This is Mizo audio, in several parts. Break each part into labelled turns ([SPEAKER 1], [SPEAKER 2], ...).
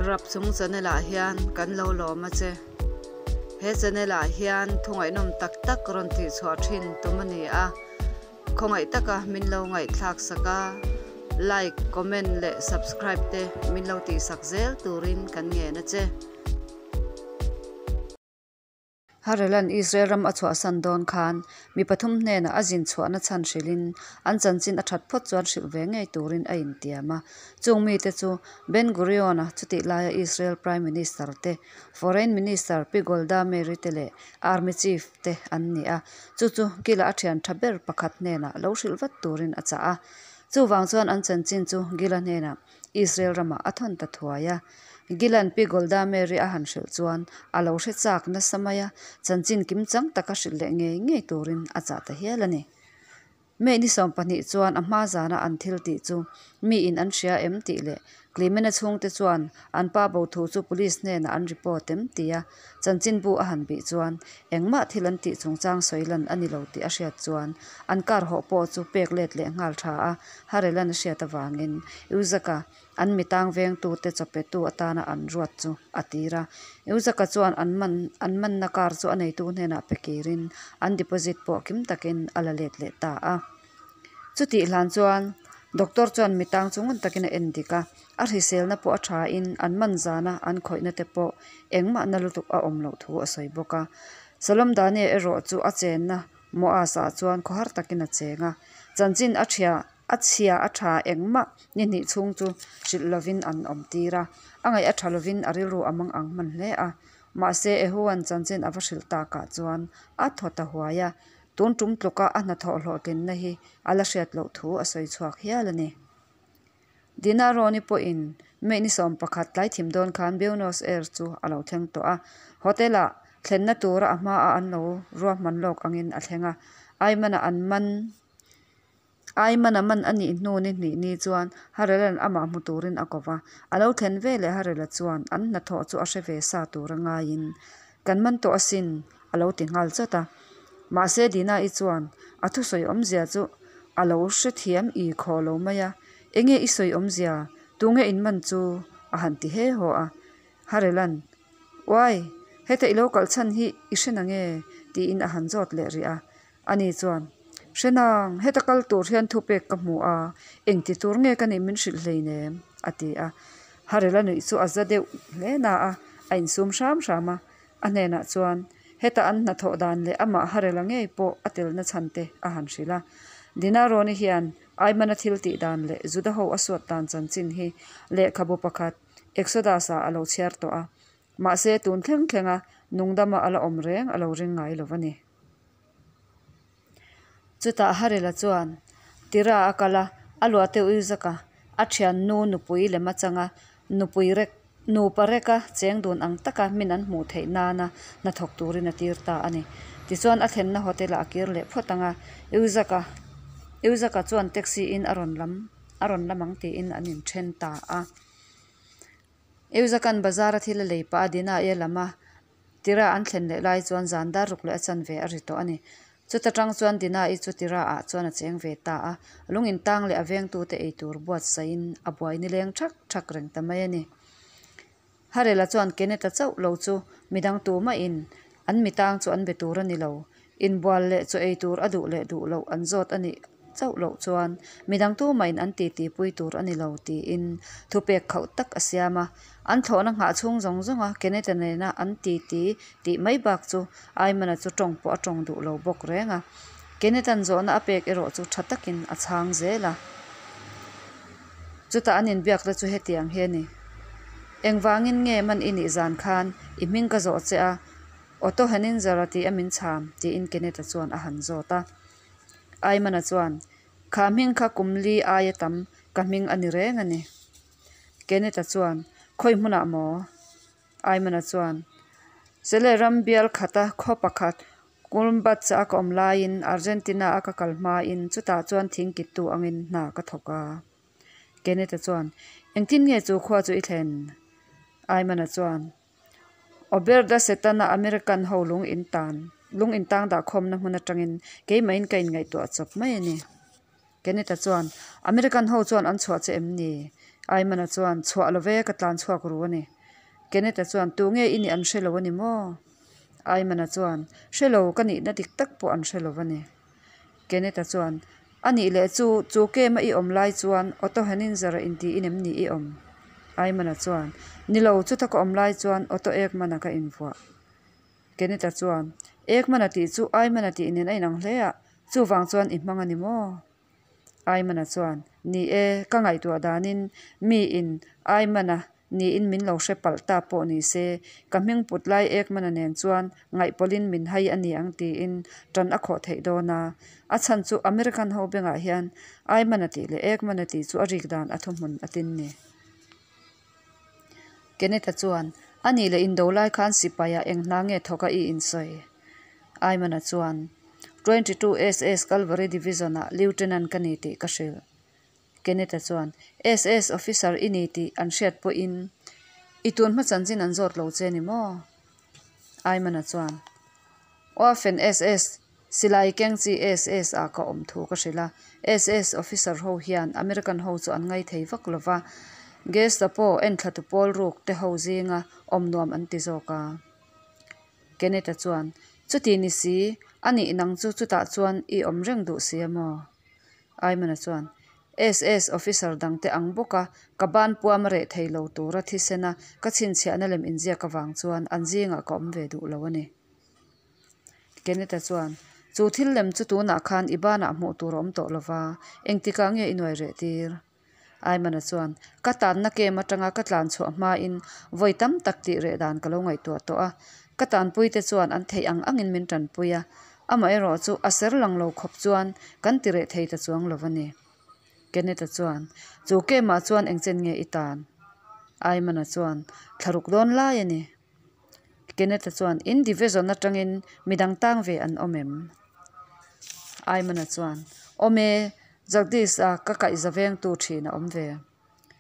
[SPEAKER 1] Rapchung channel ah hian kan lo lawm a che. He channel ah hian thu ngaihnawm tak tak rawn tih chhuah thin tum a ni a. Khawngaih taka min lo ngaihthlak sak a, like, comment leh subscribe te min lo tihsak zel turin kan ngen a che. Harelan Israel ram a chhuahsan dawn khan mi pathum hnenah a zin chhuahna chhan hrilhin an chanchin a that phawt chuan hrilh ve ngei turin a intiam a. Chung mite chu Ben Gurion-a chutih laia Israel Prime Minister te, Foreign Minister Pi Golda Meir te leh Army Chief te an ni a. Chu chu Gila a thian tha ber pakhat hnenah lo hrilh vat turin a chah a. Chuvang chuan an chanchin chu Gila hnenah Israel ramah a thawn ta thuai a. Gilan Pi Golda Meir-i a han hrilh chuan a lo hre chak nasa mai a, chanchin kimchang taka hrilh leh ngei ngei turin a chah ta hial a ni. May ni 20 chuan a hma zana an thil tih chu miin an hria em tih leh Clement-a chhungte chuan an pa bo thu chu police hnenah an report em tia chanchinbu a han bih chuan engmah thil an tih chungchang sawi lan a ni lo tih a hriat chuan an car hawh pawh chu pek let leh nghal tha a Harelan a hriat avangin Uzaka an mitang vengtute chawpetu atana an ruat chu a tir a. Uzaka chuan an man an manna car chu a neitu hnenah pe kirin an deposit pawh kim takin a la let leh ta a. Chutih hlan chuan doctor chuan mitang chu ngun takin a en dik a, a hriselna pawh a thain an man zana an khawihna te pawh engmah na lutuk a awm loh thu a sawi bawk a. Salom Dania erawh chu a chenna Moas ah chuan khawhar takin a cheng a, chanchin a ṭhia a chhia a ṭha engmah ni hnih chhung chu hrilh lovin an awm tir a, a ngaih a ṭha lovin a rilru a mang ang hman hle a. Mahse Ehuan chanchin a va hrilh takah chuan a thaw ta huai a, tun ṭum tluka a hnathawh hlawhtlinna hi a la hriat loh thu a sawi chhuak hial a ni. Dina Roni pawhin May ni 11 tlai thim dawn khan Buenos Aires chu a lo thleng tawh a, hotel-ah thlenna tura a hmaah an lo ruahman lawk angin a thleng a, Ayman-a an man Ayman-a man a nih hnu ni hnih ni chuan Harel-a'n amah hmu turin a ko va, a lo thlen ve leh Harel-a chuan an hnathawh chu a hre ve sa tura ngaiin Kan man tawh asin a lo ti nghal chawt a. Mahse Dina-i chuan a thusawi awmzia chu a lo hrethiam i khaw lo mai a, Enge i sawi awmzia, tunge in man chu? a han ti he haw a. Harelan, Uai, heta i lo kalh chhan hi i hre nange? tiin a han zawt leh rih a. Ani chuan, Hre nang, heta kal tur hian thupek ka hmu a, engti tur nge ka nih min hrilh hleinem? a ti a. Harela nuih chu a za deuh hle na a, a insum hram hram a. A hnenah chuan, Heta an hnathawh dan leh amah Harela ngei pawh a telna chhan te a han hrilh a. Dinaroni hian Aimana thil tih dan leh Juda ho a suat dan chanchin hi lehkhabu pakhat Exodus-ah a lo chhiar tawh a. Mahse, tun thleng thlenga nungdama a la awm reng a lo ring ngai lo a ni. Chutah Harela chuan Tira a kal a, a luahte Uizaka a thiannu nupui lem atanga nupui rek nupa reka cheng dun ang taka min an hmuh theih nana hnathawk turin a tir ta a ni. Tichuan a thlenna hotel-ah a kir leh phawt ang a, Uizaka Uizaka chuan taxi in a rawn lam a rawn lam ang tiin an inthen ta a. Euzakan bazar a thil a lei pah a Dina e lam a Tira an thlen leh lai chuan zan dar ruk leh a chanve a ri tawh a ni. Chuta tang chuan Dina-i chu Tira ah chuan a cheng ve ta a, lung intang leh a vengtute ei tur buatsaihin a buai nileng thak thak reng ta mai a ni. Harela chuan Kenneth-a chauh lo chu midang tumahin an mitang chu an be tur a ni lo. Inbual leh chaw ei tur a duh leh duh loh an zawt a nih chauh loh chuan midang tumahin an titi pui tur a ni lo tiin thupek khauh tak a siam a. An thlawhna nghah chhung zawng zawnga Kenneth-a nena an titi tih mai bak chu Aimana chu tawng pawh a tawng duh lo bawk reng a. Kenneth-a'n zawhna a pek erawh chu tha takin a chhang zel a. Chutah an inbiakna chu hetiang hi a ni. Engvangin nge man i nih zan khan i hming ka zawh che a, Otto Henninger a ti a min chham, tiin Kenneth-a chuan a han zawt a. Aimana chuan, Kha hming kha kum li aia tam ka hming a ni reng a ni. Kenneth-a chuan, Khawi hmunah maw? Aimana chuan, Chele ram bial khata khaw pakhat Kulmbatsa a ka awm laiin Argentina a ka kal hmain chutah chuan thing kittu angin hna ka thawk a. Kenneth-a chuan, Engtin nge chu khua chu i thlen? Aimana chuan, Oberda Setana American ho lung in tan lung in tang dah khawmna hmun atangin keimahin ka inngaihtuah chawp mai a ni. Kenneth-a chuan, American ho chuan an chhuah che em ni? Aimana chuan, Chhuah lo ve, ka tlan chhuak ru a ni. Kenneth-a chuan, Tu nge i nih an hre lo a ni maw? Aimana chuan, Hre lo, ka nihna dik tak pawh an hre lo a ni. Kenneth-a chuan, A nih leh chu, chu kem-a i awm lai chuan Otto Henninger-a intiin em ni i awm? Aimana chuan, Ni lo, chuta ka awm lai chuan Otto Ekman-a ka invuah. Kenneth-a chuan, Ekman-a tih chu Aimana tih nen a inang hle a, chuvang chuan i hmang a ni maw? Aimana chuan, Ni e, ka ngaihtuah danin miin Aimana niin min lo hre palh ta pawh ni se, ka hming put lai Ekmana nen chuan ngaihpawlhin min hai a ni ang tiin tan a khawh theih dawn a. A chhan chu American ho bengah hian Aimana tih leh Ekmana tih chu a rik dan a thuhmun a tin ni. Kenneth-a chuan, A nih leh indo lai khan sipaiah eng hna nge thawk a i insawi? Aimana chuan, 22 SS Calvary Division-ah Lieutenant ka ni tih ka hrilh. Kenneth-a chuan, SS officer i ni tih an hriat pawhin i tun hma chanchin an zawt lo che ni maw? Aimana chuan, Waffen SS, silai keng chi SS ah ka awm thu ka hrilh a. SS officer ho hian American ho chu an ngai thei vak lo va, Gestapo enthlatu pawl ruk te ho zinga awm nuam an ti zawk a. Kenneth-a chuan, Chuti ni si, a nih nang chu chutah chuan i awm reng duh si a maw? Aimana chuan, SS officer dangte ang bawka ka ban puam a reh thei lo tura thisena ka chhinchhiahna lem inziak avang chuan an zingah ka awm ve duh lo a ni. Kenneth-a chuan, Chu thil lem chu tunah khan i banah hmuh tur a awm tawh lo va, engtikah nge i nuai reh tir? Aimana chuan, Ka tanna kem atanga ka tlan chhuah hmain vawi tam tak tih reh dan ka lo ngaihtuah tawh a. Ka tanpuite chuan an theih ang angin min tanpui a, amaherawh chu a ser lang lo khawp chuan kan ti reh thei ta chuang lo a ni. Kenneth-a chuan, Chu kemah chuan engchen nge i tan? Aimana chuan, Thlaruk dawn lai a ni. Kenneth-a chuan, In division atangin midang tang ve an awm em? Aimana chuan, Awm e, Jagdish-a ka kaihza vengtu thin a awm ve.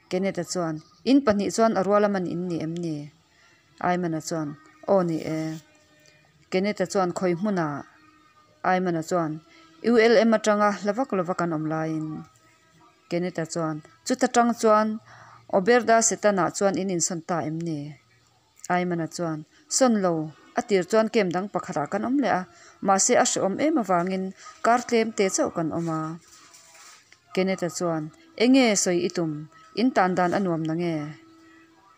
[SPEAKER 1] Kenneth-a chuan, In pahnih chuan a rual a man in ni em ni? Aimana chuan, Aw ni e. Kenneth-a chuan, Khawi hmunah? Aimana chuan, ULM atanga hla vak lova kan awm laiin. Kenneth-a chuan, Chuta tang chuan Oberda Setana chuan in insawn ta em ni? Aimana chuan, Sawn lo, a tir chuan kem dang pakhatah kan awm leh a, mahse a hrehawm em avangin kar tlem te chauh kan awm a. Kenneth-a chuan, Enge sawi i tum? In tan dan a nuam nange?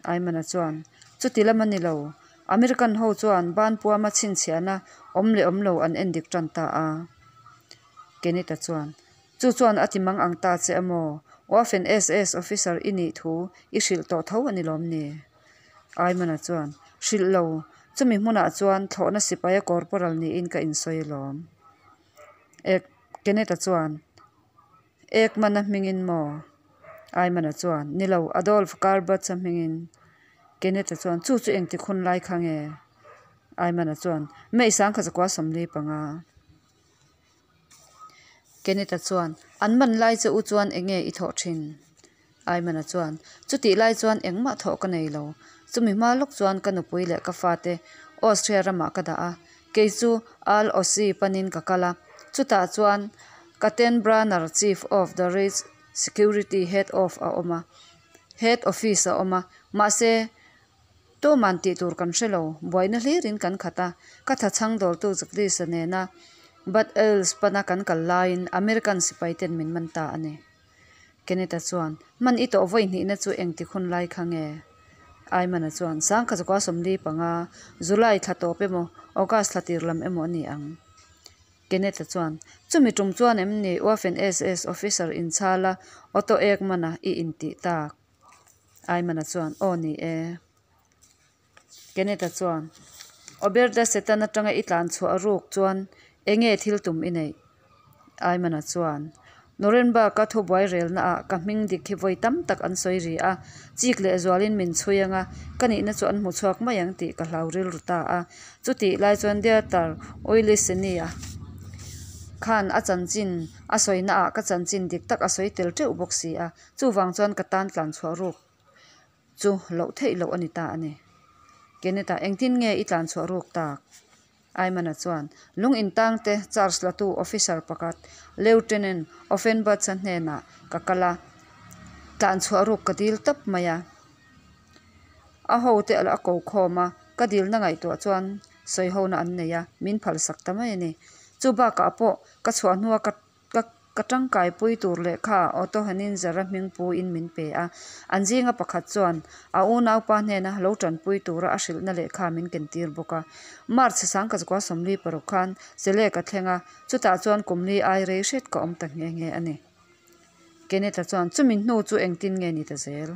[SPEAKER 1] Aimana chuan, Chuti lam a ni lo. American ho chuan ban puama chhinchhiahna awm leh awm lo an en dik tan ta a. Kenneth-a chuan, Chu chuan a ti mang ang ta che a maw? Waffen SS officer i nih thu i hrilh tawh tho a ni lawm ni? Aimana chuan, Hrilh lo, chumi hmunah chuan thlawhna sipaia corporal niin ka insawi alawm. Ek, Kenneth-a chuan, Ekman-a hmingin maw? Aimana chuan, Ni lo, Adolf Karbatz-a hmingin. Kenneth-a chuan, Chu chu engtik hun lai kha nge? Aimana chuan, May sangkhat zakua 45. Kenneth-a chuan, An man lai che u chuan enge i thawh thin? Aimana chuan, Chutih lai chuan engmah thawh ka nei lo. Chumi hma lawk chuan ka nupui leh ka fate Austria ramah ka dah a. Kei chu Al Ossi panin ka kal a. Chutah chuan Kattenbranner Chief of the Reich Security Head of a awm a, Head Office a awm a. Mahse, Tuman tih tur kan hre lo, buaina hlirin kan khat a, ka tha chhang dawltu Jagdish-a nena Bad Eils pana kan kal laiin American sipai ten min man ta a ni. Kenneth-a chuan, Man i tawh vawi hnihna chu engtik hun lai kha nge? Aimana chuan, Sangkha zakua 45, July thla tawp emaw, August thla tir lam emaw a ni ang. Kenneth-a chuan, Chumi tum chuan em ni Waffen SS officer inchhala Otto Ekman-a i intih tak? Aimana chuan, Aw ni e. Kenneth-a chuan, Oberda Satan atanga i tlan chhuah ruk chuan enge thil tum i neih? Aimana chuan, Nuremberg-a thubuai relna ah ka hming dik hi vawi tam tak an sawi ri a, chik leh zualin min chhui anga ka nihna chu an hmu chhuak mai ang tih ka hlau rilru ta a. Chutih lai chuan Dieter Uilisenia khan a chanchin a sawina ah ka chanchin dik tak a sawi tel teuh bawk si a. Chuvang chuan ka tan tlan chhuah ruk chu loh theih loh a ni ta a ni. Kenneth-a, Engtin nge i tlan chhuah ruk tak? Aimana chuan, Lung intangte charge latu officer pakhat Lieutenant Offenbach-a hnenah ka kal a, tlan chhuah ruk ka dil tawp mai a. A hote a ko khawm a, ka dilna ngaihtuah chuan sawihona an nei a, min phalsak ta mai a ni. Chu bakah pawh ka chhuah hnua ka ka ka tangkaipui tur lehkha Otto Henninger-a hming puin min pe a. An zinga pakhat chuan a unaupa hnena lo tanpui tura a hrilhna lehkha min kentir bawk a. March 1946 khan Chile ka thleng a, chutah chuan kum li ai rei hret ka awm ta nghe nghe a ni. Kenneth-a chuan, Chumi hnu chu engtin nge ni ta zel?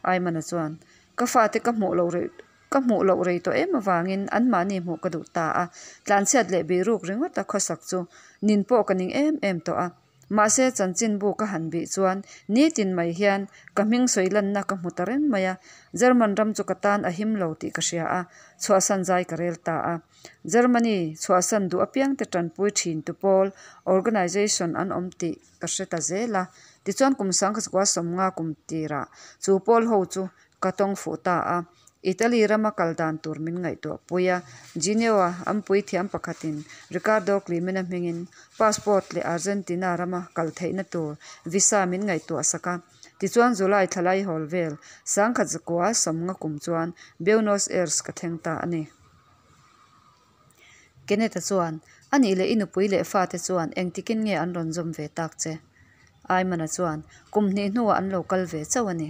[SPEAKER 1] Aimana chuan, Ka fate ka hmuh loh rei ka hmuh loh rei tawh em avangin anmahni hmuh ka duh ta a, tlanchhiat leh biruk ringawt a khawsak chu nin pawh ka ning em em tawh a. Mahse, chanchinbu ka han bih chuan nitin mai hian ka hming sawi lanna ka hmu ta reng mai a, German ram chu ka tan a him lo tih ka hria a, chhuahsan zai ka rel ta a. Germany chhuahsan duh apiangte tanpui thin tu pawl, organisation, an awm tih ka hre ta zel a. Tichuan kum sangkazakua sawmnga kum tirah chu pawl ho chu ka tawng fuh ta a. Italy rama kal dan tur min ngaihtuah pui a. Genoa an puithiam pakhatin Riccardo Climena hmingin passport leh Argentina rama kal theihna tur visa min ngaihtuah sak a. Tichuan July thla laihawl vel sangkhatzakua sawmnga kum chuan Buenos Aires ka thleng ta a ni. Kenneth-a chuan, A nih leh i nupui leh fate chuan engtikin nge an rawn zawm ve tak che? Aimana chuan, Kum hnih hnuah an lo kal ve chauh a ni.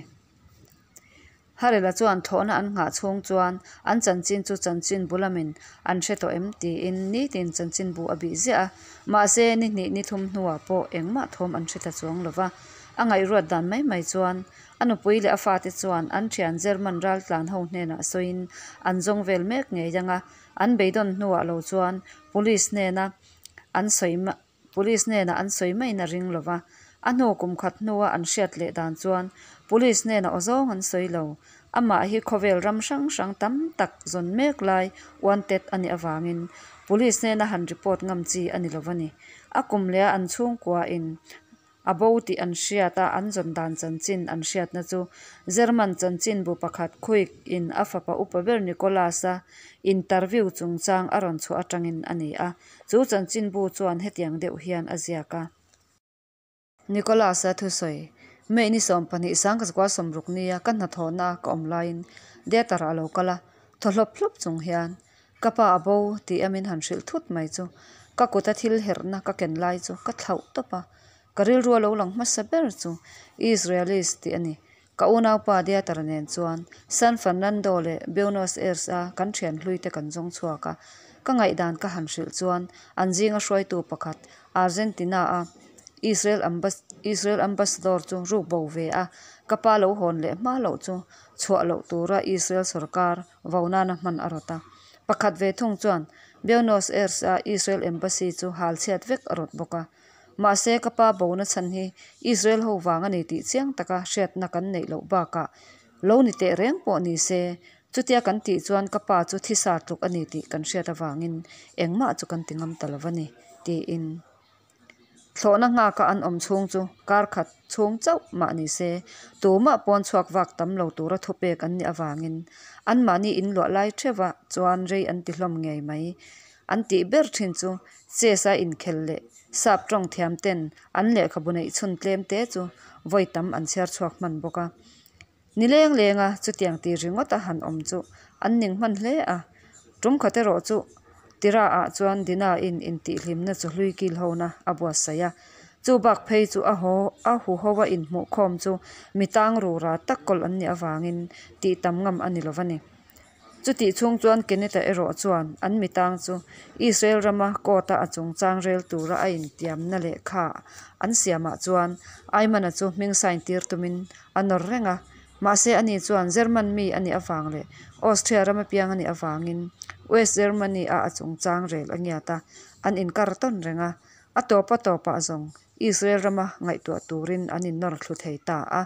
[SPEAKER 1] Harela chuan thlawhna an nghah chhung chuan an chanchin chu chanchinbu lamin an hre tawh em tiin nitin chanchinbu a bih ziah a. Mahse, ni hnih ni thum hnuah pawh engmah thawm an hre ta chuang lo va. A ngaihruat dan mai mai chuan a nupui leh a fate chuan an thian German raltlan ho hnenah sawiin an zawng vel mek ngei ang a, an beidawn hnuah lo chuan police hnena an sawi Police hnenah an sawi maiin a ring lova, a hnu kum khat hnua an hriat leh dan chuan Police hnenah aw zawng an sawi lo. Amah hi khawvel ram hrang hrang tam tak zawn mek lai wanted a nih avangin Police hnena han report ngam chi a ni lova ni. A kum leh a an chhungkua in A bo tih an hriat a, an zawn dan chanchin an hriatna chu German chanchinbu pakhat Quick in a fapa upa ber Nicholas-a interview chungchang a rawn chhuah atangin a ni a. Chu chanchinbu chuan hetiang deuh hian a ziak a. Nicholas-a thusawi, May ni 12 sangkazakua sawmruk nia ka hnathawhna a ka awm laiin theatre-ah a lo kal a, thaw hlawp hlawp chung hian Ka pa a bo tih a min han hrilh thut mai chu ka kuta thil herhna ka ken lai chu ka thlauh tawp a, ka rilru a lo lang hmasa ber chu Israelis tih a ni. Ka unaupa Dieter nen chuan San Fernando leh Buenos Aires a kan thian hlui te kan zawng chhuak a, ka ngaihdan ka han hrilh chuan an zinga hruaitu pakhat Argentina a Israel Israel ambassador chu ruk bo ve a, ka pa lo hawn leh hma loh chu chhuah loh tura Israel sorkar vo nana hman a rawt a. Pakhat ve thung chuan Buenos Aires-a Israel Embassy chu hal chhiat vek a rawt bawk a. Mahse, ka pa bona chhan hi Israel ho vang a ni tih chiang taka hriatna kan neih loh bakah lo ni teh reng pawh ni se, chutia kan tih chuan ka pa chu thisa tluk a ni tih kan hriat avangin engmah chu kan ti ngam ta lo a ni, tiin. Thlawhna nghaka an awm chhung chu kar khat chhung chauh mah ni se, tumah pawn chhuak vak tam lo tura thupek an nih avangin anmahni inluah lai theuha chuan rei an ti hlawm ngei mai. An tih ber thin chu chess a inkhel leh sap tawng thiam ten an lehkhabu neih chhun tlem te chu vawi tam an chhiar chhuak hman bawk a. Ni leng lenga chutiang ti ringawt a han awm chu an ning hman hle a, tum khat erawh chu Tira ah chuan Dina in intihhlimna chu hlui kil hona a buatsaih a, chu bak phei chu a haw a huho a inhmuhkhawm chu mi tang rura tak kawlh an nih avangin tih tam ngam a ni lo va ni. Chutih chhung chuan Kenneth-a erawh chuan an mitang chu Israel rama court-a a chungchang rel tura a intiamna lehkha an siamah chuan Ayman-a chu hming sign tir tumin a nawr reng a. Mahse ani chuan German mi a nih avang leh Austria rama piang a nih avangin West Germany-a a chungchang rel a ngiat a, an inkar tawn reng a. A tawpa tawpah zawng Israel rama ngaihtuah turin an innawr thlu thei ta a.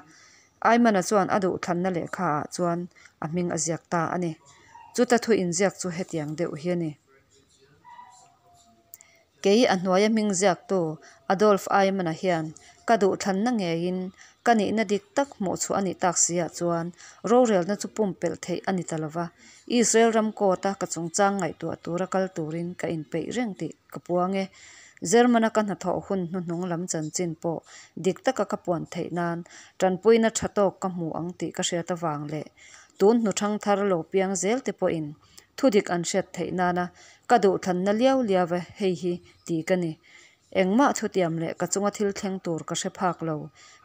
[SPEAKER 1] Aimana chuan a duhthlanna lehkha ah chuan a hming a ziak ta a ni. Chuta thu inziak chu hetiang deuh hi a ni. Kei a hnuaia hming ziaktu Adolf Aimana hian ka duhthlanna ngeiin ka nihna dik tak hmuh chhuah a nih tak si ah chuan rorelna chu pumpelh theih a ni ta lova, Israel ram court a ka chungchang ngaihtuah tura kal turin ka inpeih reng tih ka puang e. German-a ka hnathawh hun hnuhnung lam chanchin pawh dik taka ka puan theih nan tanpuina tha tawk ka hmu ang tih ka hriat avang leh tun hnu ṭhangthar lo piang zel te pawhin thudik an hriat theih nana ka duhthlanna liau liau e hei hi ti ka ni. Engmah thutiam leh ka chunga thil thleng tur ka hre phak lo.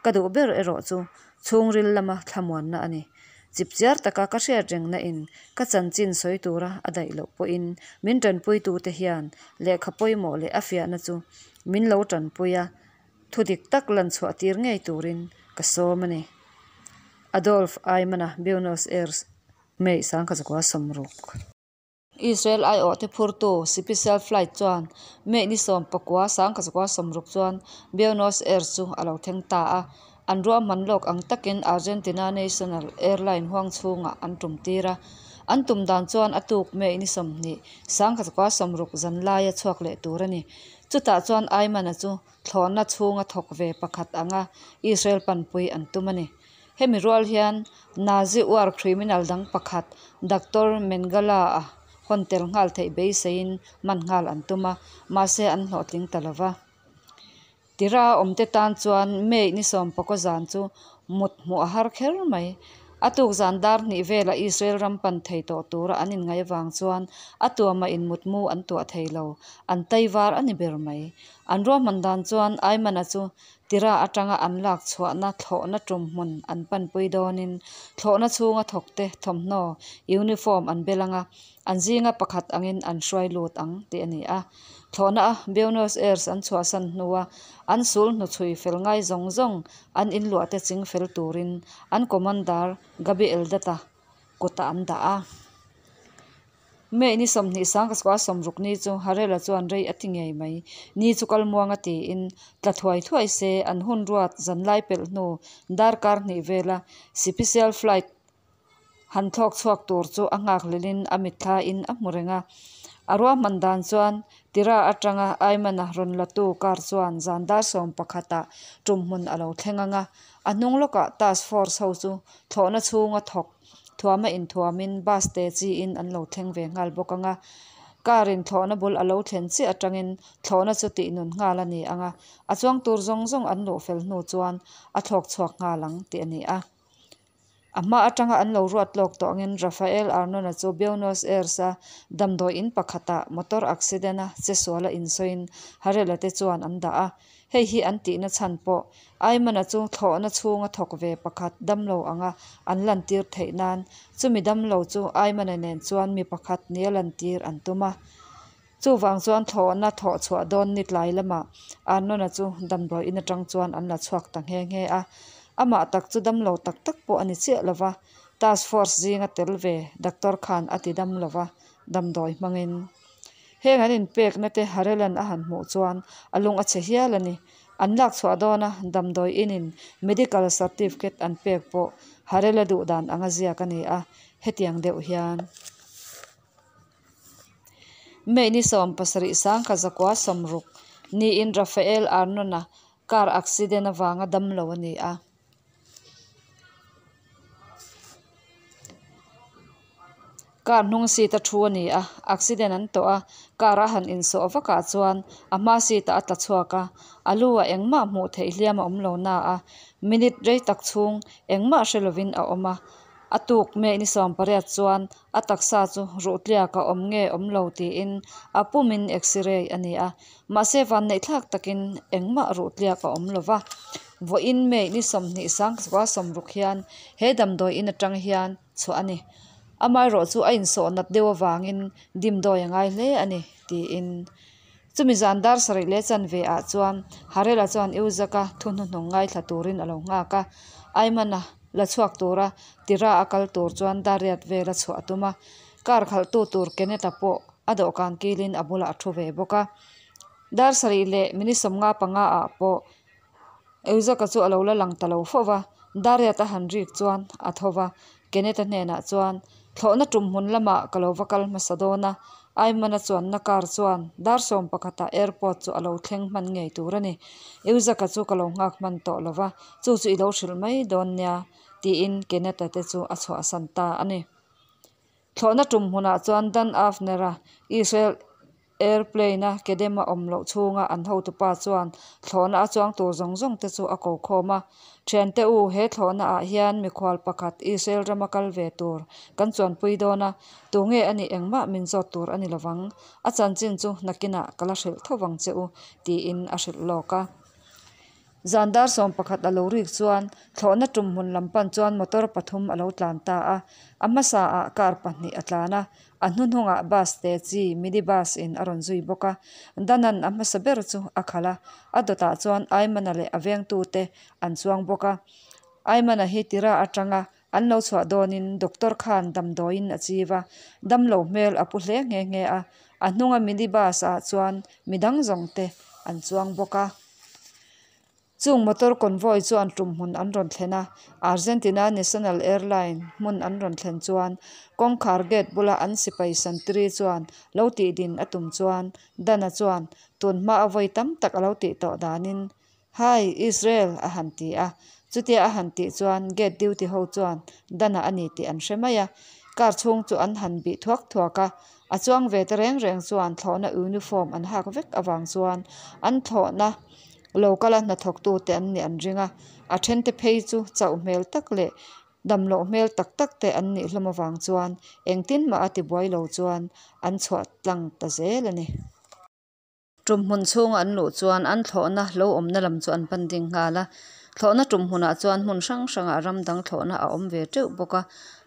[SPEAKER 1] Ka duh ber erawh chu chhungril lama thlamuanna a ni. Chipchiar taka ka hriat rengna in ka chanchin sawi tura a daih loh pawhin min tanpuitute hian lehkha pawimawh leh a fiahna chu min lo tanpui a, thudik tak lan chhuah tir ngei turin ka sawm a ni. Adolf Eichmann-a Buenos Aires, May 1960. Israel aiawhte phurtu sipisial flight chuan May ni 19, 1960 chuan Buenos Aires chu a lo thleng ta a. An ruahman lawk ang takin Argentina National Airline huang chhungah an tum tir a. An tum dan chuan a tuk May ni 20, 1960 zan laia chhuak leh tur a ni. Chutah chuan Eichmann-a chu thlawhna chhunga thawk ve pakhat anga Israel panpui an tum a ni. Hemi rual hian Nazi war criminal dang pakhat Doctor Mengele-a hawn tel nghal theih beiseiin man nghal an tum a, mahse an hlawhtling ta lo va. Tira awmte tan chuan May ni 19 zan chu mut hmuh a har kher mai. A tuk zan dar hnih velah Israel ram pan thei tawh tura an inngaih avang chuan a tuamah in mutmu an tuah thei lo, an taivar a ni ber mai. An ruahman dan chuan Eichmann-a chu Tira atanga an lak chhuahna thlawhna tum hmun an panpui dawnin thlawhna chhunga thawkte thawmhnaw, uniform, an bel ang a, an zinga pakhat angin an hruai lut ang tih a ni a. Thlawhna a Buenos Aires an chhuahsan hnua an sul hnuchhui fel ngai zawng zawng an inluahte ching fel turin an commander Gabi Eldad-a kutah an dah a. May ni 20 1960 ni chu Harela chuan rei a ti ngei mai. Ni chu kal muang a tiin tla thuai thuai se an hun ruat zanlai pelh hnu darkar hnih vela sipisial flight han thlawk chhuak tur chu a nghakhlelin a mitthlain a hmu reng a. A ruahman dan chuan Tira atanga Eichmann-a rawn latu car chuan zan dar 11 ah tumhmun a lo thleng ang a. A hnung lawkah task force ho chu thlawhna chhunga thawk thuama inthuamin bus te chiin an lo thleng ve nghal bawk ang a. Car in thlawhna bul a lo thlen chiah atangin thlawhna chu tihnun nghal a ni ang a, a chuang tur zawng zawng an luh fel hnu chuan a thlawk chhuak nghal ang tih a ni a. A hma atanga an lo ruat lawk tawh angin Rafael Arnon-a chu Buenos Aires-a damdawi in pakhatah motor accident-a chesuala insawiin Harela te chuan an dah a. Hei hi an tihna chhan pawh Eichmann-a chu thlawhna chhunga thawk ve pakhat damlo anga an lantir theih nan chumi damlo chu Eichmann-a nen chuan mi pakhat nia lantir an tum a. Chuvang chuan thlawhna thawh chhuah dawn ni tlai lamah Arnon-a chu damdawi in atang chuan an la chhuak ta nghe nghe a. Amah tak chu damlo tak tak pawh a ni chiah lo va, task force zinga tel ve doctor khan a ti dam lo va, damdawi hmangin. Heng an inpekna te Harelan a han hmuh chuan a lung a chhe hial a ni. An lak chhuah dawna damdawi inin medical certificate an pek pawh Harela duh dan anga ziak a ni a, hetiang deuh hian. May ni 17 1960 niin Rafael Arnon-a car accident avanga damlo a ni a. Car hnung seat a thu a ni a, accident an tawh a, car a han insawh vakah chuan a hma seat ah a tla chhuak a, a lu ah engmah hmuh theih hliam a awm lo na a, minute rei tak chhung engmah hre lovin a awm a, a tuk May ni 18 chuan a taksa chu ruhtliak a awm nge awm lo tiin a pumin x-ray a ni a, mahse vanneihthlak takin engmah ruhtliak a awm lo va, vawiin May ni 20 1960 hian he damdawi in atang hian chhuah a ni. Amaherawh chu a insawh nat deuh avangin dimdawi a ngai hle a ni, tiin. Chumi zan dar sarih leh chanve ah chuan Harela chuan Iuzaka thu hnuhnung ngaithla turin a lo nghak a. Eichmann-a la chhuak tura Tira a kal tur chuan dar riat vel a chhuah a tum a. Car khalhtu tur Kenneth-a pawh a dawhkan kilin a bulah a thu ve bawk a. Dar sarih leh minute 55 ah pawh Euzaka chu a lo la lang ta lo fo va, Dariat a han rik chuan a tho va, Kenneth-a hnenah chuan, Thlawhna tum hmun lamah ka lo va kal hmasa dawn a, Aiman-a chuanna car chuan dar 11 ah airport chu a lo thleng hman ngei tur a ni. Euzaka chu ka lo nghak hman tawh lo va, chu chu i lo hrilh mai dawn nia, tiin Kenneth-a te chu a chhuahsan ta a ni. Thlawhna tum hmunah chuan Dan Avner-a Israel. Airplane-a Kedem-a awm loh chhunga an hotupa chuan thlawhna a chuang tur zawng zawng te chu a ko khawm a. Thiante u, he thlawhna ah hian mikhual pakhat Israel rama kal ve tur kan chuanpui dawn a, tunge a nih engmah min zawt tur a ni lovang. A chanchin chu nakinah ka la hrilh tho vang che u, tiin a hrilh lawk a. Zan dar 11 a lo rik chuan thlawhna tum hmun lam pan chuan motor pathum a lo tlan ta a. A hmasa ah car pahnih a tlan a, a hnuhnungah bus te chi mini bus in a rawn zui bawk a. Danan a hmasa ber chu a khalh a, a dawtah chuan Aimana leh a vengtute an chuang bawk a. Aimana hi tira atanga an lo chhuah dawnin doctor khan damdawiin a chiv a, damlo hmel a pu hle nghe nghe a. A hnunga mini bus ah chuan midang zawng te an chuang bawk a. Chung motor convoy chuan tum hmun an rawn thlen a, Argentina National Airline hmun an rawn thlen chuan kawngkhar gate bula an sipai santiri chuan lo tih din a tum chuan Dana chuan tun hma a vawi tam tak a lo tih tawh danin, Hi, Israel! a han ti a. Chutia a han tih chuan gate duty ho chuan Dana a ni tih an hre mai a. Car chhung chu an han bih thuak thuak a, a chuang ve ta reng reng chuan thlawhna uniform an hak vek avang chuan an thlawhna Lo kala hnathawktute an nih an ring a, a thente phei chu chauh hmel tak leh damloh hmel tak tak te an nih hlawm avang chuan engtin mah a tibuai lo chuan an chhuah tlang ta zel a ni. Tum hmun chhunga an luh chuan an thlawhna lo awmna lam chu an pan ding nghal a, thlawhna tum hmunah chuan hmun hrang hrangah ram dang thlawhna a awm ve teuh bawk a,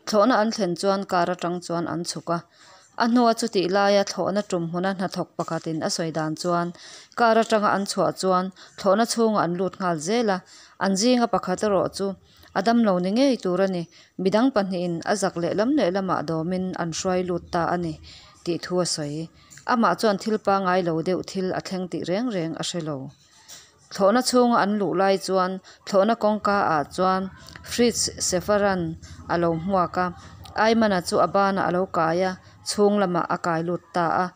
[SPEAKER 1] thlawhna an thlen chuan car atang chuan an chhuk a. A hnua chutih laia thlawhna tum hmuna hnathawk pakhatin a sawi dan chuan car atanga an chhuah chuan thlawhna chhungah an lut nghal zel a, an zinga pakhat erawh chu a damlo ni ngei tur a ni. Midang pahnihin a zak lehlam lehlamah dawmin an hruai lut ta a ni tih thu a sawi. Amah chuan thil pangngai lo deuh thil a thleng tih reng reng a hre lo. Thlawhna chhunga an luh lai chuan thlawhna kawngka ah chuan Fritz Schaefer-a'n a lo hmuak a, Ayman-a chu a banah a lo kai a, chhung lamah a kai lut ta a.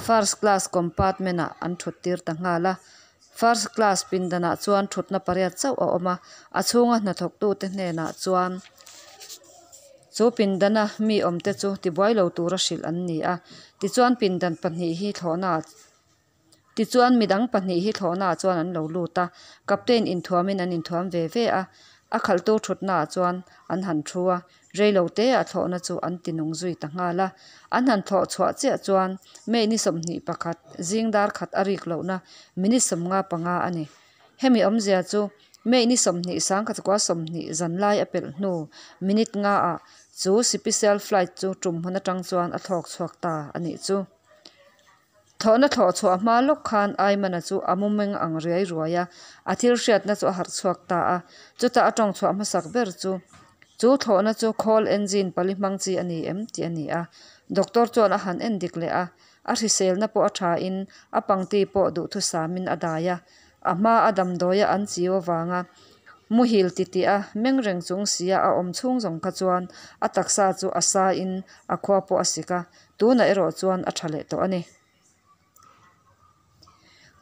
[SPEAKER 1] First class compartment ah an thut tir ta nghal a. First class pindanah chuan thutna pariat chauh a awm a, a chhunga hnathawktute hnenah chuan chu pindana mi awmte chu tibuai lo tura hrilh an ni a. Tichuan pindan pahnih hi thlawhna ah Tichuan, midang pahnih hi thlawhnaah chuan an lo lut a, Captain inthuamin an inthuam ve ve a, a khalhtu thutnaah chuan an han thu a, reilo teah thlawhna chu an ti nung zui ta nghal a. An han thlawh chhuah chiah chuan May ni 21, zing dar khat a rik lohna minute 55 a ni. Hemi awmzia chu May ni 20 1920 zanlai a pelh hnu minute nga ah chu sipisial flight chu tum hmun atang chuan a thlawk chhuak ta a nih chu. Thlawhna thlawh chhuah hma lawk khan Aimana chu a mu meng ang riai ruai a, a thil hriatna chu a harh chhuak ta a. Chutah a tawng chhuah hmasak ber chu, Chu thlawhna chu khawl engine pali hmang chi a ni em? tih a ni a. Doctor chuan a han en dik leh a, a hriselna pawh a tha in a pangti pawh duhthusamin a dai a. A hma a damdawia an chiu avanga muhil titih a meng reng chung sia a awm chhung zawng kha chuan a taksa chu a sa in a khua pawh a sik a, Tunah erawh chuan a tha leh tawh a ni.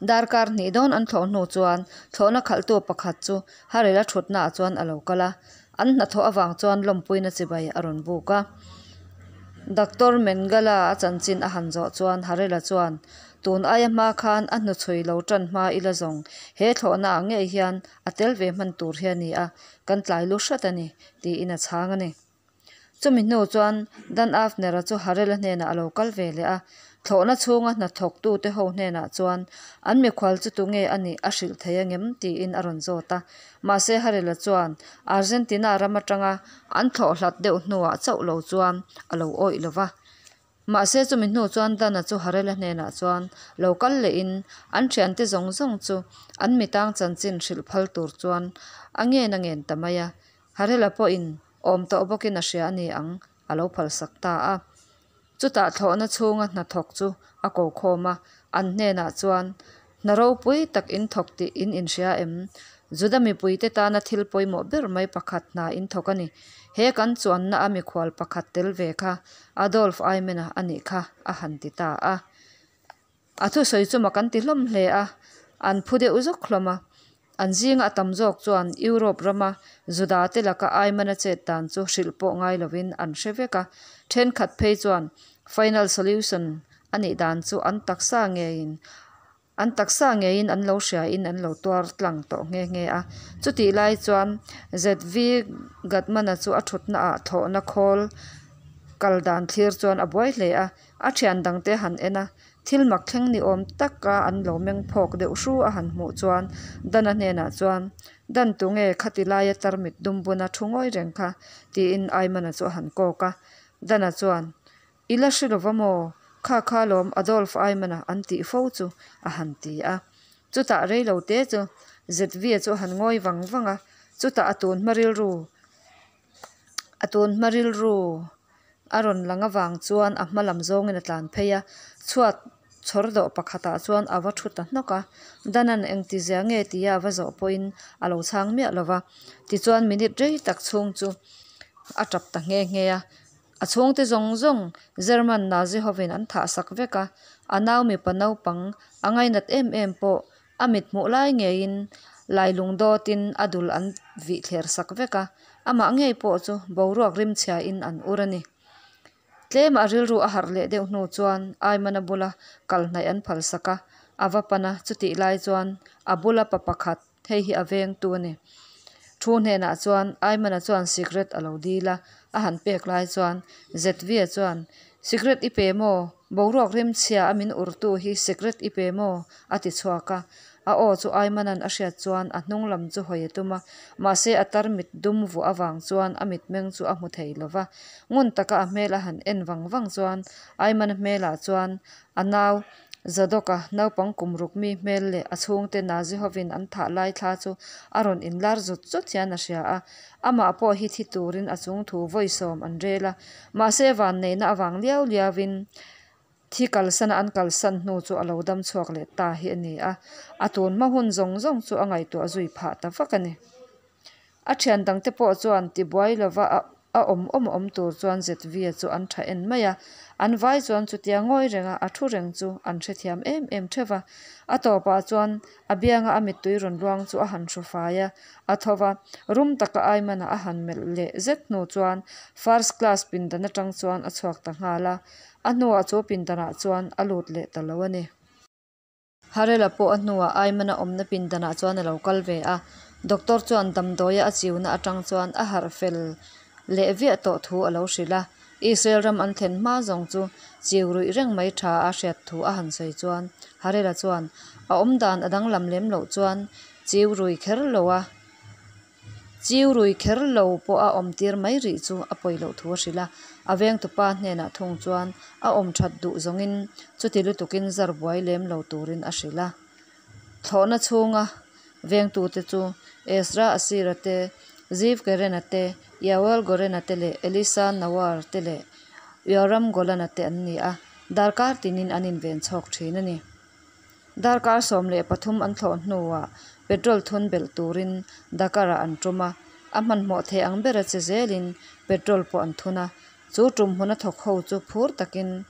[SPEAKER 1] Darkar hnih dawn an thlawh hnu chuan thlawhna khalhtu pakhat chu Harela thutnaah chuan a lo kal a, an hnathawh avang chuan lawmpuina chibai a rawn buk a. Doctor Mengala a chanchin a han zawh chuan Harela chuan, Tun aia hma khan a hnuchhui lo tan hma ila zawng, he thlawhnaah ngei hian a tel ve hman tur hi a ni a, kan tlai lu hrat a ni, tiin a chhang a ni. Chumi hnu chuan Dan Avner-a chu Harel-a hnenah a lo kal ve leh a, thlawhna chhunga hnathawktute ho hnenah chuan an mikhual chu tunge a nih a hrilh thei angem tiin a rawn zawt a. Mahse Harel-a chuan Argentina ram atanga an thlawh hlat deuh hnuah chauh lo chuan a lo awih lo va. Mahse chumi hnu chuan Dan-a chu Harel-a hnenah chuan lo kal lehin an thiante zawng zawng chu an mitang chanchin hrilh phal tur chuan a ngen a ngen ta mai a. Harel-a pawhin awm tawh bawkin a hria a ni ang, a lo phalsak ta a. Chutah thlawhna chhunga hnathawk chu a ko khawm a, an hnenah chuan, Hna ropui tak in thawk tih in inhria em? Juda mipuite tana thil pawimawh ber mai pakhat hna in thawk a ni. He kan chuanna a mikhual pakhat tel ve kha Adolf Eichmann-a a nih kha, a han ti ta a. A thusawi chu mak an ti hlawm hle a, an phu deuh zawk hlawm a. An zinga a tam zawk chuan Europe rama Juda te laka Aimana chet dan chu hrilh pawh ngai lovin an hre vek a, thenkhat phei chuan final solution a nih dan chu an taksa ngeiin an taksa ngeiin an lo hriain an lo tuar tlang tawh nghe nghe a. Chutih lai chuan ZV Gutman-a chu a thutnaah thlawhna khawl kal dan thlir chuan a buai hle a, a thian dangte han en a, thil mak thleng ni awm taka an lo meng phawk deuh hru a han hmuh chuan Dan-a hnenah chuan, Dan tunge khati laia tarmit dum buna thu ngawi reng kha? tiin Ayman-a chu a han kawk a. Dan-a chuan, I la hre lova maw? Kha kha lawm Adolf Ayman-a an tih fo chu a han ti a. Chutah reilo te chu Zv-a chu a han ngawi vang vang a, chutah a tun hma rilru a tun hma rilru a rawn lang avang chuan a hma lam zawngin a tlan phei a, chhuat chhawr dawh pakhatah chuan a va thu ta hnawk a. Dan-a'n engtizia nge tia a va zawh pawhin a lo chhang miah lo va. Tichuan minute rei tak chhung chu a tap ta nghe nghe a. A chhungte zawng zawng German Nazi hovin an thah sak vek a, a nau mipa naupang a ngainat em em pawh a mit hmuh lai ngeiin lailung dawtin a dul an vih thler sak vek a, amah ngei pawh chu boruak rimchhiain an ur a ni. Tlema a rilru a harh leh deuh hnu chuan Aimana bula kal hnaih an phal sak a, a va pan a, chutih lai chuan a bula pa pakhat, Hei hi a vengtu a ni. Thu hnenah chuan Aimana chuan sikret a lo dil a, a han pek lai chuan Zetvia chuan, Sikret i pe maw? Boruak rimchhia a min urtu hi sikret i pe maw? a ti chhuak a. A aw chu Aimana'n a hriat chuan a hnung lam chu hawi a tum a, mahse a tarmit dum vuah avang chuan a mitmeng chu a hmu thei lo va. Ngun taka a hmel a han en vang vang chuan Aimana hmelah chuan a nau Zadok-a naupang kum ruk mi hmel leh a chhungte Nazi hovin an thah lai thla chu a rawn inlar zut zut hian a hria a. Amah pawh hi thi turin a chung thu vawi sawm an rel a. Mahse vanneihna avang liau liauin thi kalsana an kalsan hnu chu a lo dam chhuak leh ta hi a ni a. A tun hma hun zawng zawng chu a ngaihtuah zui phah ta vak a ni. A thian dangte pawh chuan tibuai lova a a awm awm awm tur chuan Zetvia chu an tha en mai a, an vai chuan chutia ngawi renga a thu reng chu an hrethiam em em theuh va. A tawpah chuan a bianga a mittui rawn luang chu a han hru fai a, a tho va, rum taka Aimana a han melh leh zet hnu chuan first class pindan atang chuan a chhuak ta nghal a, a hnuah chu pindanah chuan a lut leh ta lo a ni. Harela pawh a hnuah Aimana awmna pindanah chuan a lo kal ve a, doctor chuan damdawia a chiuna atang chuan a harh fel leh viah tawh thu a lo hrilh a. Israel ram an thlen hma zawng chu chiu ruih reng mai tha a hriat thu a han sawi chuan Harela chuan a awmdan a danglam lem loh chuan chiu rui kher lo a Chiu rui kher lo pawh a awm tir mai rih chu a pawi loh thu a hrilh a, a vengtupa hnenah thung chuan a awm that duh zawngin chuti lutukin zar buai lem lo turin a hrilh a. Thlawhna chhunga vengtute chu Ezra Asira te, Ziv Keren-a te, Yoel Goren-a te leh Elisa Nawar te leh Yoram Golan-a te an ni a, darkar tinin an inven chhawk thin a ni. Darkar 13 an thlawh hnuah petrol thun belh turin Dakar-ah an tum a, a hmanhmawh thei ang bera che zelin petrol pawh an thun a. Chu tum hmuna thawk ho chu phur takin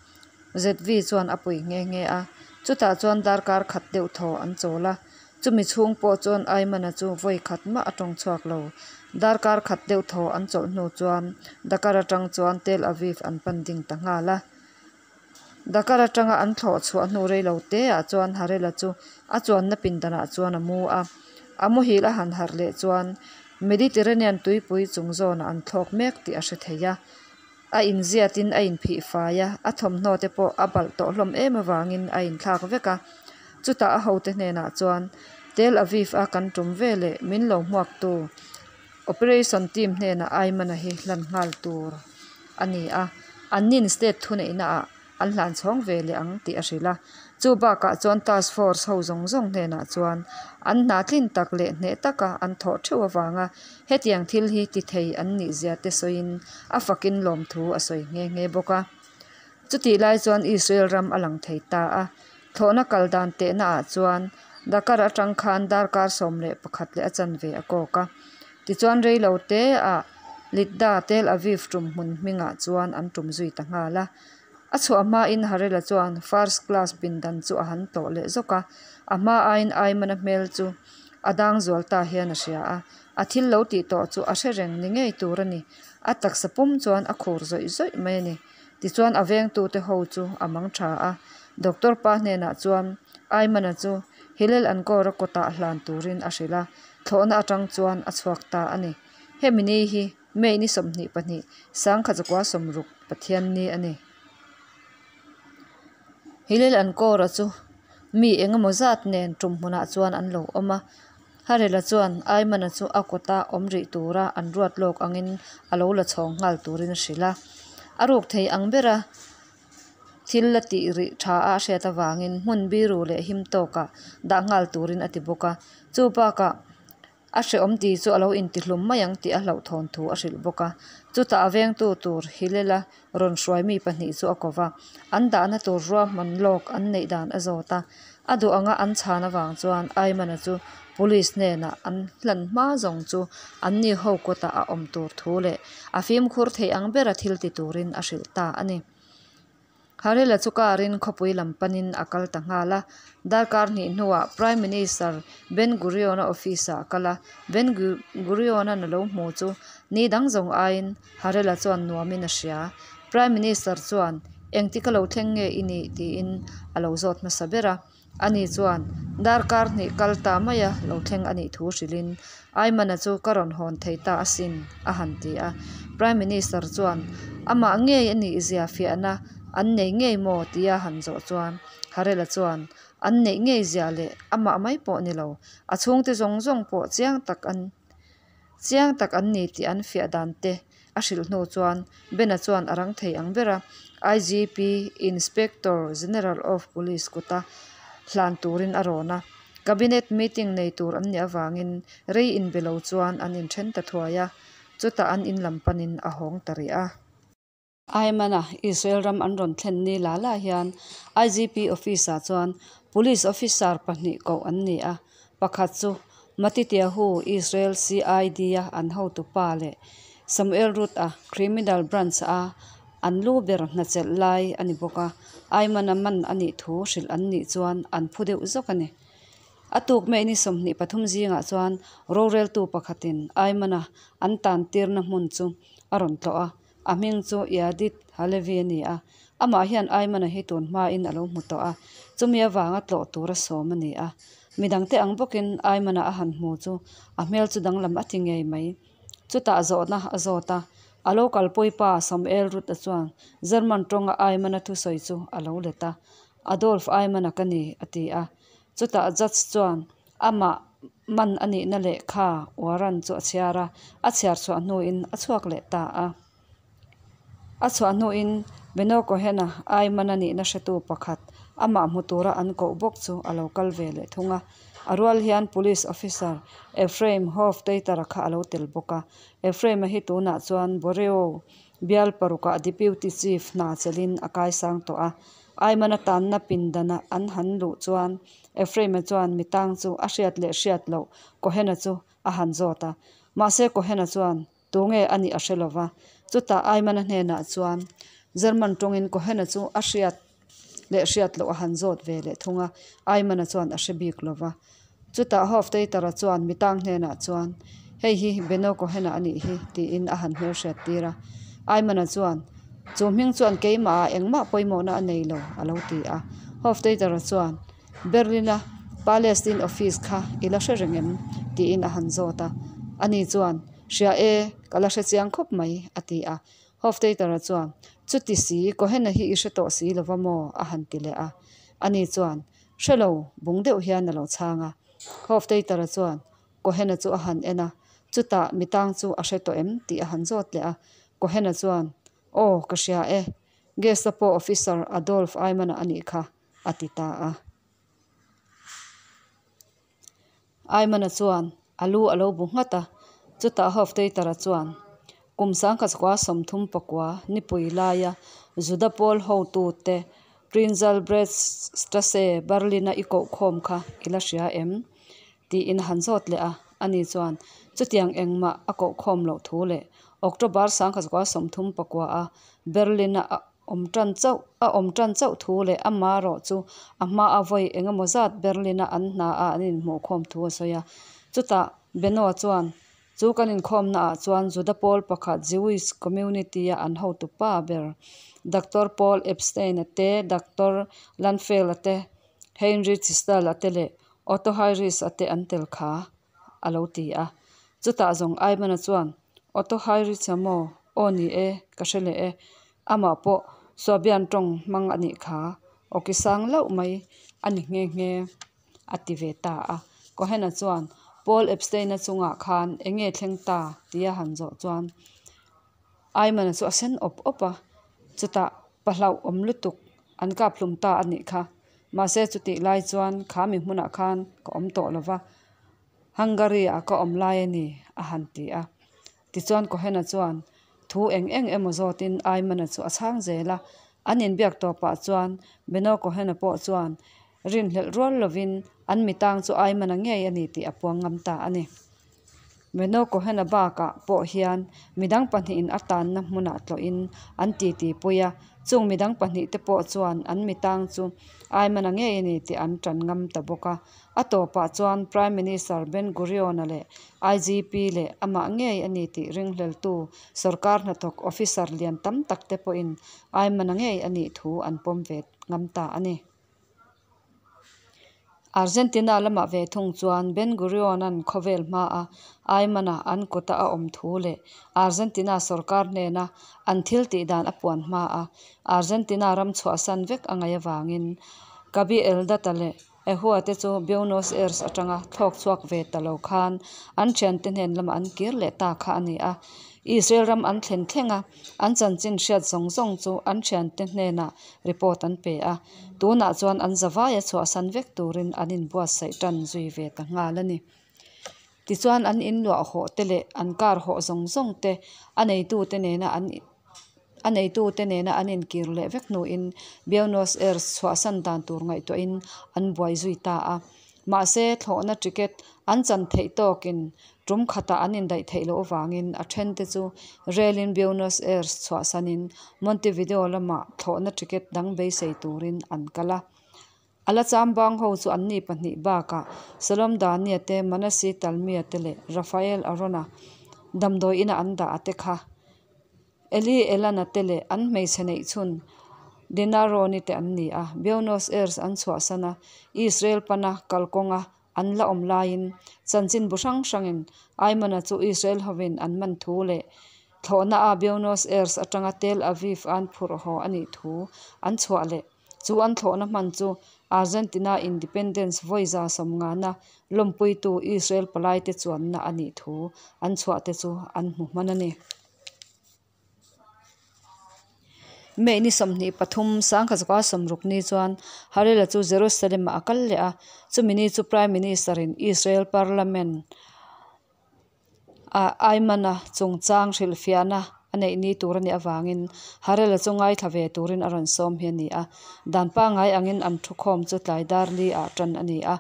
[SPEAKER 1] ZV chuan a pui nghe nghe a, chutah chuan darkar khat deuh thaw an chawl a. Chumi chhung pawh chuan Aimana chu vawi khat mah a tawng chhuak lo. Darkar khat deuh thaw an chawlh hnu chuan Dakar atang chuan Tel Aviv an pan ding ta nghal a. Dakar atanga an thlawh chhuah hnu rei lo te ah chuan Harela chu a chuanna pindanah chuan a mu a. A muhil a han harh leh chuan Mediterranean tuipui chung zawnah an thlawk mek tih a hre thei a. A inziatin a inphih fai a, a thawmhnaw te pawh a balh tawh hlawm em avangin a inthlak vek a. Chutah a hote hnenah chuan Tel Aviv a kan tum veleh min lo hmuaktu Operation team hnenah Aimana hi hlan nghal tur a ni a, annin state thuneihna ah an hlan chhawng ve leh ang tih a hrilh a. Chu bakah chuan task force ho zawng zawng hnenah chuan an hna tlin tak leh hneh taka an thawh theuh avanga hetiang thil hi ti thei an nih zia te sawiin a fakin lawmthu a sawi nghe nghe bawk a. Chutih lai chuan Israel ram a lang thei ta a, thlawhna kal dan tehna ah chuan Dakar atang khan darkar 11 leh a chanve a kawk a. Tichuan reilo te ah Lidda, Tel Aviv tum hmun hmingah chuan an tum zui ta nghal a. A chhuah hmain Harela chuan first class pindan chu a han tlawh leh zawk a, a hma aiin Aimana hmel chu a dang zual ta hian a hria a. A thil lo tih tawh chu a hre reng ni ngei tur a ni. A taksa pum chuan a khur zawih zawih mai a ni. Tichuan a vengtute ho chu a mang tha a, Doctor pa hnenah chuan Ayman-a chu Hillel Ankor-a kawtah hlan turin a hrilh a, thlawhna atang chuan a chhuak ta a ni. Hemi ni hi May ni 22, 1960 Pathianni a ni. Hillel Ankor-a chu mi eng emaw zat nen tum hmunah chuan an lo awm a. Harel-a chuan Ayman-a chu a kawta awm rih tura an ruat lawk angin a lo la chhawng nghal turin a hrilh a. A ruk thei ang bera thil la tih rih tha a hriat avangin hmun biru leh him tawkah dah nghal turin a ti bawk a. Chu bakah A hrehawm ti chu a lo intihlum mai ang tih a hlauhthawn thu a hrilh bawk a. Chutah a vengtu tur Hillel-a rawn hruai mi pahnih chu a ko va, an dahna tur ruahman lawk an neih dan a zawt a. A duh anga an chhan avang chuan Ayman-a chu Police hnenah an hlan hma zawng chu anni ho kawtah a awm tur thu leh a fimkhur theih ang bera thil ti turin a hrilh ta a ni. Harela chu car in khawpui lam panin a kal ta nghal a. Darkar hnih hnuah Prime Minister Ben Gurion-a office ah a kal a. Ben Gurion-a'n a lo hmu chu ni dang zawng aiin Harela chuan nuamin a hria. Prime Minister chuan, Engtik a lo thleng nge i nih? tiin a lo zawt hmasa ber a. Ani chuan, Darkar hnih kal ta maia lo thleng a nih thu hrilhin, Aimana chu ka rawn hawn thei ta asin, a han ti a. Prime Minister chuan, Amah ngei a nih zia fiahna an nei ngei maw? tia han zawh chuan Harela chuan, An neih ngei zia leh amah mai pawh ni lo, a chhungte zawng zawng pawh chiang tak an chiang tak an ni tih an fiah dan te a hrilh hnu chuan Bena chuan a rang thei ang ber a, IGP, Inspector General of Police kuta hlan turin a rawn a. Cabinet meeting nei tur an nih avangin rei inbe lo chuan an inthen ta thuai a, chutah an in lam panin a hawng ta rih a. Ayman-a Israel ram an rawn thlen ni la la hian IGP office-ah chuan Police officer pahnih koh an ni a, pakhat chu Matityahu Israel CID-a an hotupa leh Samuel Ruth-a Criminal Branch-a an lu ber hnachelh lai a ni bawk a, Ayman-a man a nih thu hrilh an nih chuan an phu deuh zawk a ni. A tuk May ni 23 zingah chuan roreltu pakhatin Ayman-a an tantirna hmun chu a rawn tlawh a, A hming chu Yadid Halevi a ni a, amah hian Aymana hi tun hmain a lo hmu tawh a, chumi avanga tlawh tura sawm a ni a. Midangte ang bawkin Aymana a han hmu chu a hmel chu danglam a ti ngei mai. Chutah zawhna a zawt a, a lo kalpui pa Samuel Ruth-a chuan German tawnga Aymana thusawi chu a lo let a, Adolf Aymana ka ni, a ti a. Chutah judge chuan amah man a nihna lehkha warrant chu a chhiar a, a chhiar chhuah hnuin a chhuak leh ta a. A chhuah hnuin Beno Cohen-a ai man a nihna hretu pakhat amah hmu tura an koh bawk chu a lo kal ve leh thung a. A rual hian Police Officer Ephraim Hofteiter-a kha a lo tel bawk a. Ephraim-a hi tunah chuan Boreo bial parukah Deputy Chief hna chelhin a kaisang tawh a. Aimana tanna pindana an han luh chuan Ephraim-a chuan mi tang chu a hriat leh hriat loh Cohen-a chu a han zawt a. Mahse Cohen-a chuan tunge a nih a hre lo va. Chutah Aimana hnenah chuan German tawngin Cohen-a chu a hriat leh hriat loh a han zawt ve leh thung a, Aimana chuan a hre bik lo va. Chutah Hofteiter-a chuan mi tang hnenah chuan, Hei hi Beno Cohen-a a nih hi, tiin a han hmelhriat tir a. Aimana chuan, Chu hming chuan keimahah engmah pawimawhna a nei lo, a lo ti a. Hofteiter-a chuan, Berlin-a Palestine office kha i la hre reng em? tiin a han zawt a. Ani chuan, Hria e, ka la hre chiang khawp mai, a ti a. Hofteiter-a chuan, Chuti si, Cohen-a hi i hre tawh si lova maw? a han ti leh a. Ani chuan, Hre lo, bung deuh hian a lo chhang a. Hofteiter-a chuan Cohen-a chu a han en a, chutah mi tang chu a hre tawh em tih a han zawt leh a. Cohen-a chuan, Aw, ka hria e. Gestapo officer Adolf Eichmann-a a nih kha, a ti ta a. Eichmann-a chuan a lu a lo bu nghat a, chutah Hofteiter-a chuan, Kum 1939 nipui laia Juda pawl hotute Prinzalbrechtstrasse, Berlin-a i koh khawm kha i la hria em? tiin a han zawt leh a. Ani chuan chutiang engmah a koh khawm loh thu leh October 1939 a Berlin-a a awm tan chauh a awm tan chauh thu leh ama erawh chu a hma a vawi eng emaw zat Berlin-a an hna a an inhmuh khawm thu a sawi a. Chutah Benoa chuan. Chu kan inkhawmnaah chuan Juda pawl pakhat Jewish Community-a an hotu pa ber Doctor Paul Epstein-a te, Doctor Lanfeld-a te, Heinrich Stahl-a te leh Otto Heinrich-a te an tel kha, a lo ti a. Chutah zawng Ayman-a chuan, Otto Heinrich-a maw? Aw ni e, ka hre leh e. Amah pawh Swabian tawng hmang a nih kha. Awki sang lauh mai a ni nghe nghe, a ti ve ta a. Cohen-a chuan, Paul Epstein-a chungah khan eng nge thleng ta? tia han zawh chuan Ayman-a chu a sen awp awp a. Chutah pa hlauh awm lutuk an kap hlum ta a nih kha. Mahse chutih lai chuan kha mi hmunah khan ka awm tawh lo va, Hungary-ah ka awm lai a ni, a han ti a. Tichuan Cohen-a chuan thu eng eng emaw zawtin Ayman-a chu a chhang zel a. An inbiak tawpah chuan Benno Cohen-a pawh chuan rinhlelh rual lovin an mitang chu Ayman-a ngei a ni tih a puang ngam ta a ni. Benno Cohen-a bakah pawh hian midang pahnihin a tanna hmunah tlawhin an titi pui a, chung midang pahnihte pawh chuan an mitang chu Ayman-a ngei a ni tih an tan ngam ta bawk a. A tawpah chuan Prime Minister Ben Gurion-a leh IGP leh amah ngei a ni tih ringhleltu sorkar hnathawk officer lian tam tak te pawhin Ayman-a ngei a nih thu an pawm ve ngam ta a ni. Argentina lamah ve thung chuan Ben Gurion-a'n khawvel hmaa Ayman-a an kuta a awm thu leh Argentina sorkar hnena an thil tih dan a puan hmaa Argentina ram chhuahsan vek a ngaih avangin Gabi Eldad-a leh Ehua te chu Buenos Aires atanga thlawk chhuak ve ta lo khan an thiante hnen lamah an kir leh ta kha a ni a. Israel ram an thlen thleng a, an chanchin hriat zawng zawng chu an thiante hnenah report an pe a. Tunah chuan an zavaia chhuahsan vek turin an inbuatsaih tan zui ve ta nghal a ni. Tichuan an inluah hawh te leh an car hawh zawng zawng te a neitute nena an a neitute nena an inkir leh vek hnuin Buenos Aires chhuahsan dan tur ngaihtuahin an buai zui ta a. Mahse thlawhna ticket an chan theih tawkin tum khatah an indaih theih loh avangin a thente chu relin Buenos Aires chhuahsanin Montevideo lamah thlawhna ticket dang beisei turin an kal a. A la chambang ho chu anni pahnih bakah Salom Dania te, Manasi Talmia te leh Rafael Arona damdawi ina an dah a te kha. Eli Elana te leh an hmeichhe neih chhun Dina Roni te an ni a. Buenos Aires an chhuahsan a, Israel pana kalkawnga an la awm laiin chanchin bu hrang hrangin Aymana chu Israel hovin an man thu leh thlawhna a Buenos Aires atanga Tel Aviv an phurh haw a nih thu an chhuah leh. Chu an thlawhna hman chu Argentina Independence vawiza sawmngana lawmpuitu Israel palaite chuanna a nih thu an chhuahte chu an hmu hman a ni. May ni 23, 1960 ni chuan Harel-a chu Jerusalem-ah a kal leh a, chumi ni chu Prime Minister-in Israel Parliament a Ayman-a chungchang hrilhfiahna a neih ni tur a nih avangin Harel-a chu ngaithla ve turin a rawn sawm hi a ni a. Dan pangngai angin an thukhawm chu tlai dar li ah tan a ni a.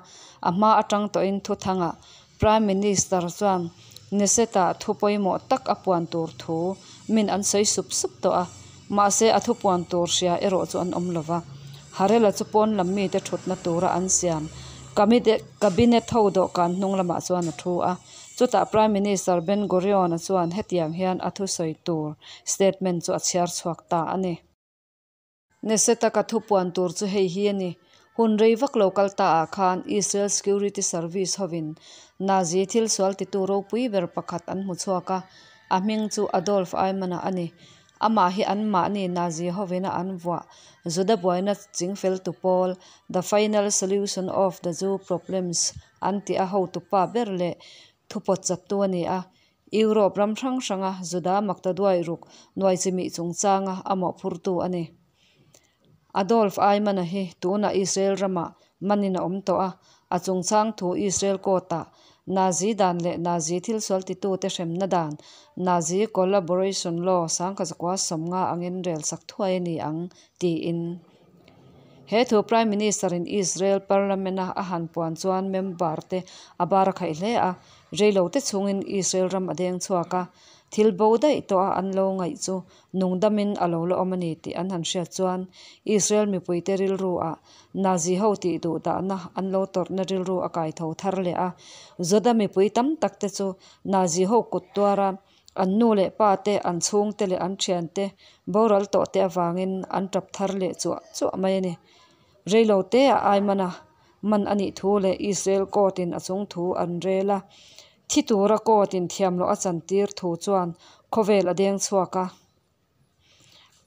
[SPEAKER 1] A hma atang tawhin thuthangah Prime Minister chuan Knesset-ah thu pawimawh tak a puan tur thu min an sawi sup sup tawh a, mahse a thupuan tur hria erawh chu an awm lo va. Harel-a chu pawn lam mite thutna tura an siam Cabinet ho dawhkan hnung lamah chuan a thu a. Chutah Prime Minister Ben Gurion-a chuan hetiang hian a thusawi tur statement chu a chhiar chhuak ta a ni. Knesset-a ka thupuan tur chu hei hi a ni. Hun rei vak lo kal ta ah khan Israel Security Service hovin Nazi thil sual titu ropui ber pakhat an hmu chhuak a, a hming chu Adolf Eichmann-a a ni. Amah hi anmahni Nazi hovina an vuah Juda buaina chingfeltu pawl The Final Solution of the Jew Problems an tih a hotupa ber leh thupawtchattu a ni a. Europe ram hrang hranga Juda maktaduai ruk nuai chimih chungchanga a mawhphurtu a ni. Adolf Eichmann-a hi tunah Israel ramah manin a awm tawh a, a chungchang thu Israel court-ah Nazi dan leh Nazi thil sual titute hremna dan, Nazi Collaboration Law 1950 angin rel sak thuai a ni ang, tiin. He thu Prime Minister-in Israel Parliament-a a han puan chuan member-te a bar a khaih hle a, reilote chhungin Israel ram a deng chhuak a. Thil bo daih tawha an lo ngaih chu nungdamin a lo la awm a ni tih an han hriat chuan Israel mipuite rilru-ah Nazi ho tih duh dahna an lo tawrhna rilru a kai tho thar leh a. Juda mipui tam takte chu Nazi ho kut tuara an nu leh pa te, an chhungte leh an thiante boral tawhte avangin an tap thar leh chuah chuah mai a ni. Reilo teah Aimana man a nih thu leh Israel court in a chung thu an rel a, thi tura court in thiam loh a chantir thu chuan khawvel a deng chhuak a.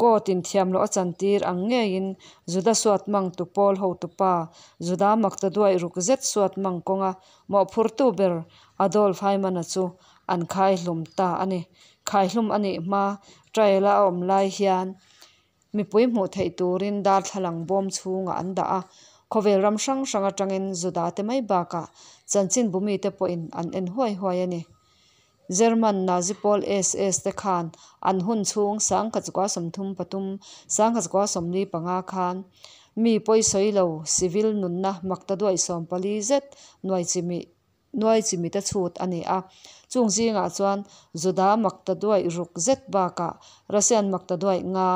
[SPEAKER 1] Court in thiam loh a chantir ang ngeiin Juda suat mang tu pawl hotupa Juda maktaduai ruk zet suat mang kawnga mawhphurtu ber Adolf Hyman-a chu an khaihlum ta a ni. Khaihlum a nih hma trial-a a awm lai hian mipui hmuh theih turin darthlalang bawm chhungah an dah a, khawvel ram hrang hrang atangin Juda te mai bakah chanchinbu mite pawhin an en huai huai a ni. German Nazi pawl SS te khan an hun chhung 1933, 1945 khan mi pawisawi lo civil nunna maktaduai 14 zet nuai chimih Nuai chimita chhut a ni a, chung zingah chuan Juda maktaduaih ruk zet bakah Russian maktaduaih nga,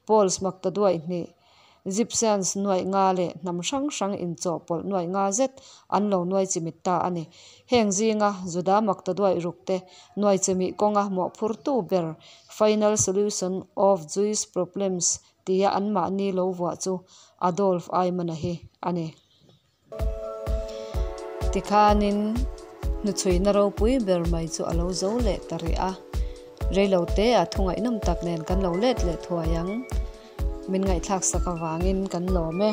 [SPEAKER 1] Poles maktaduaih hnih, Gypsians nuaih nga leh hnam hrang hrang inchawhpawlh nuaih nga zet an lo nuai chimit ta a ni. Heng zinga Juda maktaduaih rukte nuai chimih kawnga mawhphurtu ber Final Solution of Jewish Problems tia anmahni lo vuah chu Adolf Eichmann-a hi a ni. Tikhanin hnuchhuihna ropui ber mai chu a lo zo leh ta rih a, reilo te ah thu ngaihnawm tak nen kan lo let leh thuai ang. Min ngaihthlak sak avangin kan lawm e.